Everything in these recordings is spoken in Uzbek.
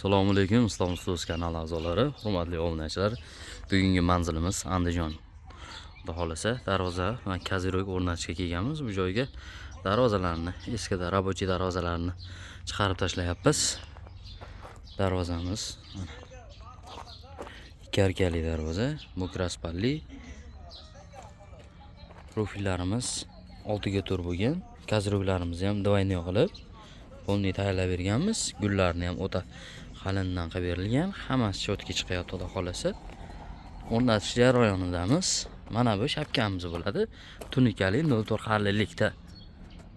Assalomu alaykum, Islom Ustoz kanali a'zolari, hurmatli obunachilar. Bugungi manzilimiz Andijon. Xudo xolasa, darvoza va козырёк o'rnatishga kelganmiz. Bu joyga darvozalarni, eski рабочий darvozalarni chiqarib tashlayapmiz. Darvozamiz mana. Ikki arkali darvoza, мокроспалli. Profillarimiz 6 ga 4 bo'lgan. Козырёк larimizni ham двойной qilib, полный tayyorlab berganmiz. Gullarni ham o'ta qalindan qilib berilgan. Hammasi чётко chiqyapti, xudo xolasa. O'rnatish jarayonidamiz. Mana bu shapkamiz bo'ladi. Tunikali 0,4 qalinlikda.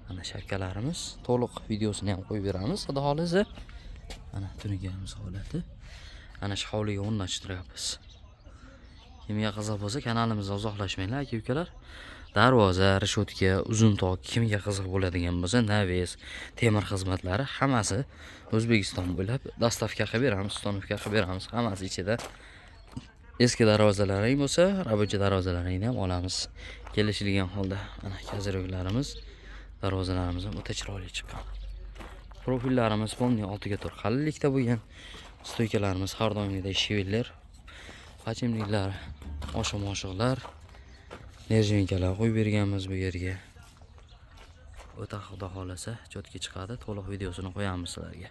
Mana shapkalarimiz, to'liq videosini ham qo'yib beramiz, xudo xolasa. Mana tunikamiz holati. Ana shu hovliga o'rnatishtiryapmiz. Kimga qiziq bo'lsa, kanalimizdan uzoqlashmanglar, aka ukalar. Darvoza, решётка, uzun tok kimga qiziq bo'ladigan bo'lsa, навес, temir xizmatlari hammasi O'zbekiston bo'ylab доставка qilib beramiz, установка qilib beramiz, hammasi ichida. Eski darvozalaring bo'lsa, рабочий darvozalaringni ham olamiz. Kelishilgan holda mana козырёк larimiz, darvozalarimiz ham o'ta chiroyli chiqqan. Profillarimiz полный 6 ga 4 qalinlikda bo'lgan. Стойка larimiz har doimgidek Швеллер, подшипник lar, oshiq-moshiqlar, нержавейка lar qo'yib berganmiz bu yerga. O'ta, xudo xolasa, чётко chiqadi. To'liq videosini qo'yamiz sizlarga.